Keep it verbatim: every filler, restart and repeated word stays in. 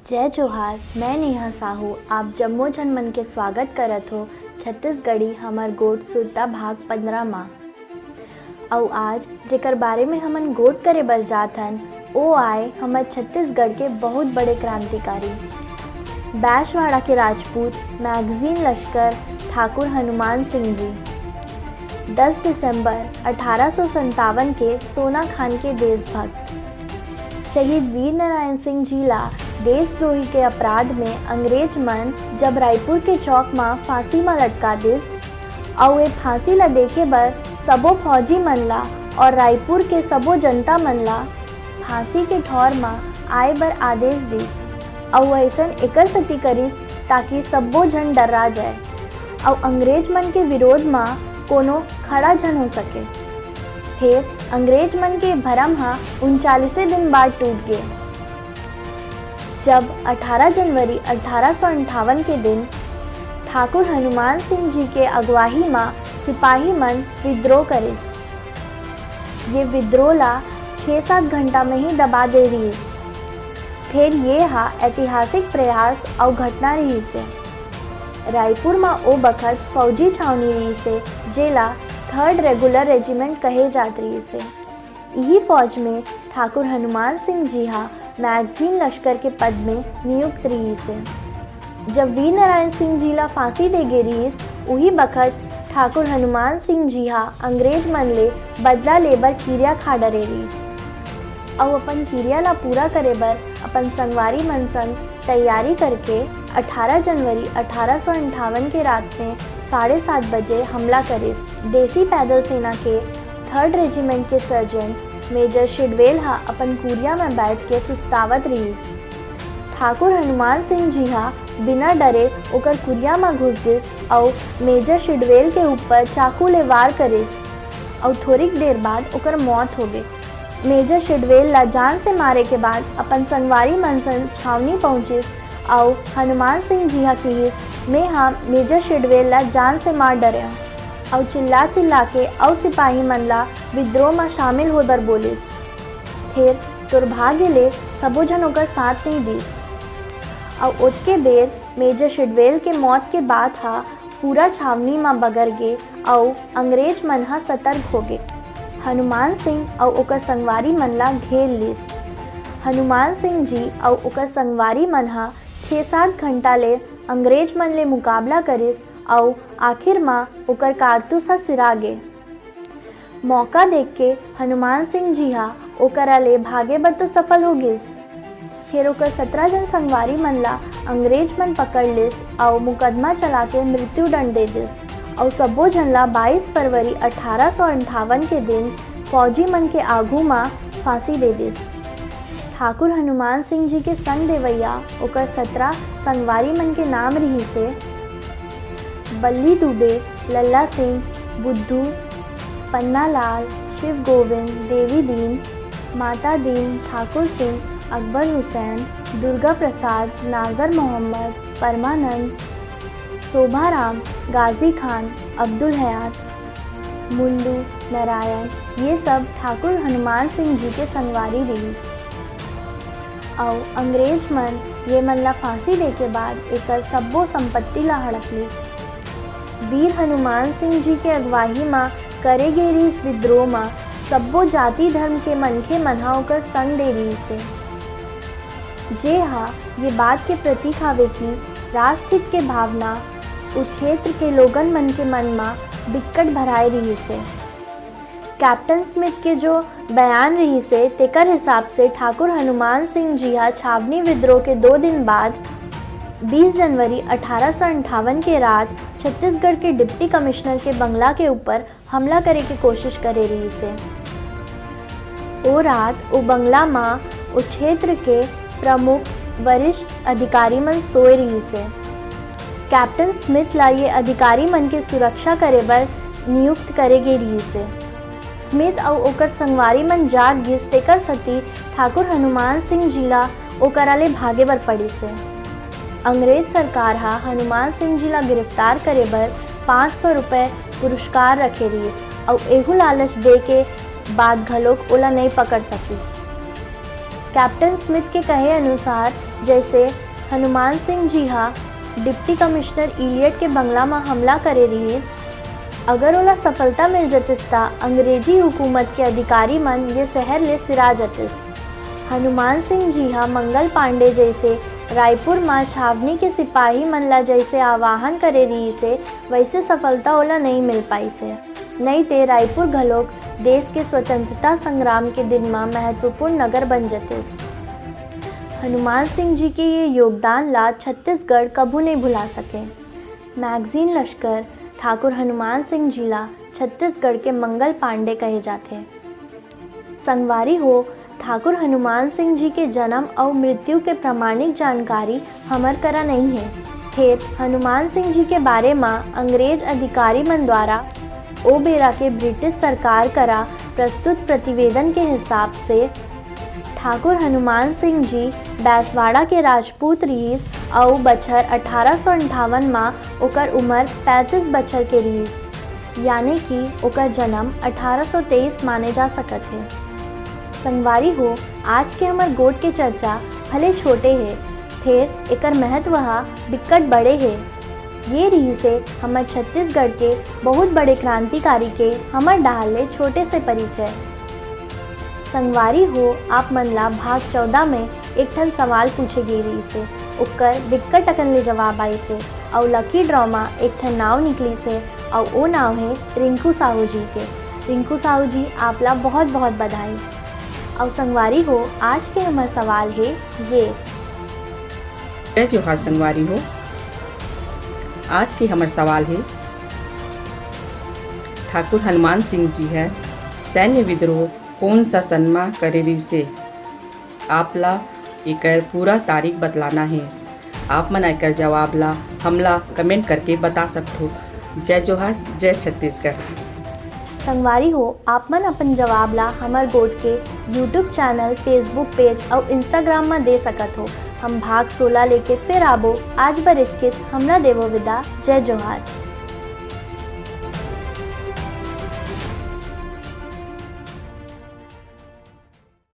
जय जोहार, मैं नेहा साहू, आप जम्मो झन मन के स्वागत करत हो छत्तीसगढ़ी हमर गोठ सुरता भाग पंद्रह मा। अउ आज जेकर बारे में हमन गोठ करे बर जात हन, ओ आय हमर छत्तीसगढ़ के बहुत बड़े क्रांतिकारी, बैसवाड़ा के राजपूत, मैगजीन लश्कर ठाकुर हनुमान सिंह जी। दस दिसंबर अठारह सौ संतावन के सोना खान के देशभक्त शहीद वीर नारायण सिंह जी ला देशद्रोही के अपराध में अंग्रेज मन जब रायपुर के चौक म फांसी म लटका दिस, अउ ए फांसी ला देखे बर सबो फौजी मन ला और रायपुर के सबो जनता मन ला फांसी के ठौर म आए बर आदेश दिस, अउ अइसन एकर सेती करिस ताकि सब्बो झन डर्रा जाए, अउ अंग्रेज मन के विरोध म कोनो खड़ा झन हो सके। फेर अंग्रेज मन के भरम ह उनचालीसे दिन बाद टूट गे, जब अठारह जनवरी अठारह सौ अंठावन के दिन ठाकुर हनुमान सिंह जी के अगुवाही म सिपाही मन विद्रोह करिस। ये विद्रोह ला छह सात घंटा में ही दबा दे रिहिस। फेर ये हा ऐतिहासिक प्रयास अउ घटना रिहिस हे। रायपुर म ओ बखत फौजी छावनी रिहिस हे, जेला थर्ड रेगुलर रेजिमेंट कहे जात रिहिस हे। इही फौज में ठाकुर हनुमान सिंह जी हा मैगजीन लश्कर के पद में नियुक्त रिहिस हे। जब वीर नारायण सिंह जी ला फांसी दे गे रिहिस, उही बखत ठाकुर हनुमान सिंह जी हा अंग्रेज मन ले बदला लेबर किरिया खा डरे रिहिस, अउ अपन किरिया ला पूरा करे बर अपन संगवारी मन संग तैयारी करके अठारह जनवरी अठारह सौ अंठावन के रात में साढ़े सात बजे हमला करिस। देसी पैदल सेना के थर्ड रेजिमेंट के सर्जेंट मेजर शिडवेल हा अपन कुरिया में बैठ के सुस्तावत रिहिस। ठाकुर हनुमान सिंह जी हा बिना डरे ओकर कुरिया म घुस गिस अउ मेजर शिडवेल के ऊपर चाकू ले वार करिस अउ थोरिक देर बाद ओकर मौत हो गे। मेजर शिडवेल ला जान से मारे के बाद अपन संगवारी मन संग छावनी पहुंचिस अउ हनुमान सिंह जी हा किहिस, "मैं हा मेजर शिडवेल ला जान से मार डरेंव," अउ चिल्ला चिल्ला के अउ सिपाही मन ला विद्रोह म शामिल होय बर बोलिस। फेर दुर्भाग्य ले सबो झन ओकर साथ नइ दिस। अउ ओतके बेर मेजर शिडवेल के मौत के बात हा पूरा छावनी म बगर गे अउ अंग्रेज मन हा सतर्क हो गे। हनुमान सिंह अउ ओकर संगवारी मन ला घेर लिस। हनुमान सिंह जी अउ ओकर संगवारी मन हा छह सात घंटा ले अंग्रेज मन ले मुकाबला करिस अउ आखिर म ओकर कारतूस ह सिरा गे। मौका देख के हनुमान सिंह जी हा ओकरा ले भागे बर तो सफल हो गिस, फेर ओकर सतरा झन संगवारी मन ला अंग्रेज मन पकड़ लिस अउ मुकदमा चला के मृत्यु दंड दे दिस अउ सब्बो झन ला बाईस फरवरी अठारह सौ अंठावन के दिन फौजी मन के आघू म फांसी दे दिस। ठाकुर हनुमान सिंह जी के संग देवइया ओकर सतरा संगवारी मन के नाम रिहिस हे, बल्ली दुबे, लल्ला सिंह, बुद्धू, पन्नालाल, शिव गोविंद, देवी दीन, माता दीन, ठाकुर सिंह, अकबर हुसैन, दुर्गा प्रसाद, नाजर मोहम्मद, परमानंद, शोभाराम, गाजी खान, अब्दुल हयात, मुल्लू, नारायण, ये सब ठाकुर हनुमान सिंह जी के संगवारी रिहिस। अउ अंग्रेज मन ये मन ला फांसी दे के बाद एकर सब्बो संपत्ति ला हड़प लिस। वीर हनुमान सिंह जी के अगुवाही म करे गे रिहिस विद्रोह म सब्बो जाति धर्म के मनखे मन ह ओकर संग दे रिहिस हे। जे हा ये बात के प्रतीक हावे कि राष्ट्रहित के भावना ओ क्षेत्र के लोगन मन के मन म बिक्कट भराए रिहिस हे। कैप्टन स्मिथ के जो बयान रिहिस हे, तेकर हिसाब से ठाकुर हनुमान सिंह जी हा छावनी विद्रोह के दो दिन बाद, बीस जनवरी अठारह सौ अंठावन के रात छत्तीसगढ़ के डिप्टी कमिश्नर के बंगला के ऊपर हमला करे के कोशिश करे रिहिस हे। ओ रात ओ बंगला म ओ क्षेत्र के प्रमुख वरिष्ठ अधिकारी मन सोए रिहिस हे। कैप्टन स्मिथ ला ये अधिकारी मन के सुरक्षा करे बर नियुक्त करे गे रिहिस हे। स्मिथ अउ ओकर संगवारी मन जाग गिस, तेकर सेती ठाकुर हनुमान सिंह जी ला ओकरा ले भागे बर पड़िस हे। अंग्रेज सरकार ह हनुमान सिंह जी ला गिरफ्तार करे बर पाँच सौ रुपए पुरस्कार रखे रिहिस अउ एहू लालच दे के बाद घलोक ओला नइ पकड़ सकिस। कैप्टन स्मिथ के कहे अनुसार, जैसे हनुमान सिंह जी हा डिप्टी कमिश्नर इलियट के बंगला म हमला करे रिहिस। अगर ओला सफलता मिल जतिस, त अंग्रेजी हुकूमत के अधिकारी मन ये शहर ले सिरा जतिस। हनुमान सिंह जी हा मंगल पांडे जैसे रायपुर म छावनी के सिपाही मन ला जैसे आवाहन करे रिहिस हे, वैसे सफलता ओला नइ मिल पाइस हे। नइ ते रायपुर घलोक देश के स्वतंत्रता संग्राम के दिन म महत्वपूर्ण नगर बन जतिस। हनुमान सिंह जी के ये योगदान ला छत्तीसगढ़ कभू नइ भुला सके। मैगजीन लश्कर ठाकुर हनुमान सिंह जी ला छत्तीसगढ़ के मंगल पांडे कहे जाथे। संगवारी हो, ठाकुर हनुमान सिंह जी के जन्म अउ मृत्यु के प्रमाणिक जानकारी हमर करा नइ हे। फेर हनुमान सिंह जी के बारे म अंग्रेज अधिकारी मन द्वारा ओ बेरा के ब्रिटिश सरकार करा प्रस्तुत प्रतिवेदन के हिसाब से ठाकुर हनुमान सिंह जी बैसवाड़ा के राजपूत रिहिस अउ बछर अठारह सौ अंठावन म ओकर उमर पैंतीस बछर के रिहिस, यानी कि ओकर जन्म अठारह सौ तेईस माने जा सकत हे। संगवारी हो, आज के हमर गोठ के चर्चा भले छोटे हे, फेर एकर महत्व ह बिक्कट बड़े हे। ये रिहिस हे हमर छत्तीसगढ़ के बहुत बड़े क्रांतिकारी के हमर डहार ले छोटे से परिचय। संगवारी हो, आप मन ला भाग चौदह में एक ठन सवाल पूछे गे रिहिस हे, ओकर बिक्कट अकन ले जवाब आइस हे, अउ लकी ड्रॉ म एक ठन नाव निकलिस हे, अउ ओ नाव हे रिंकू साहू जी के। रिंकू साहू जी, आप ला बहुत बहुत बधाई। अउ संगवारी हो, आज के हमर सवाल हे ये। जय जोहार संगवारी हो, आज के हमर सवाल हे, ठाकुर हनुमान सिंह जी ह सैन्य विद्रोह कोन सा सन म करे रिहिस हे? आप ला एकर पूरा तारीख बतलाना हे। आप मन एकर जवाब ला हमला कमेंट करके बता सकथो। जय जोहार, जय छत्तीसगढ़। संगवारी हो, आप मन अपन जवाब ला हमर गोठ के YouTube चैनल, Facebook पेज अउ Instagram म दे सकत हो। हम भाग सोलह लेके फिर आबो। आज बर इतकेच, हमला देवो विदा। जय जोहार।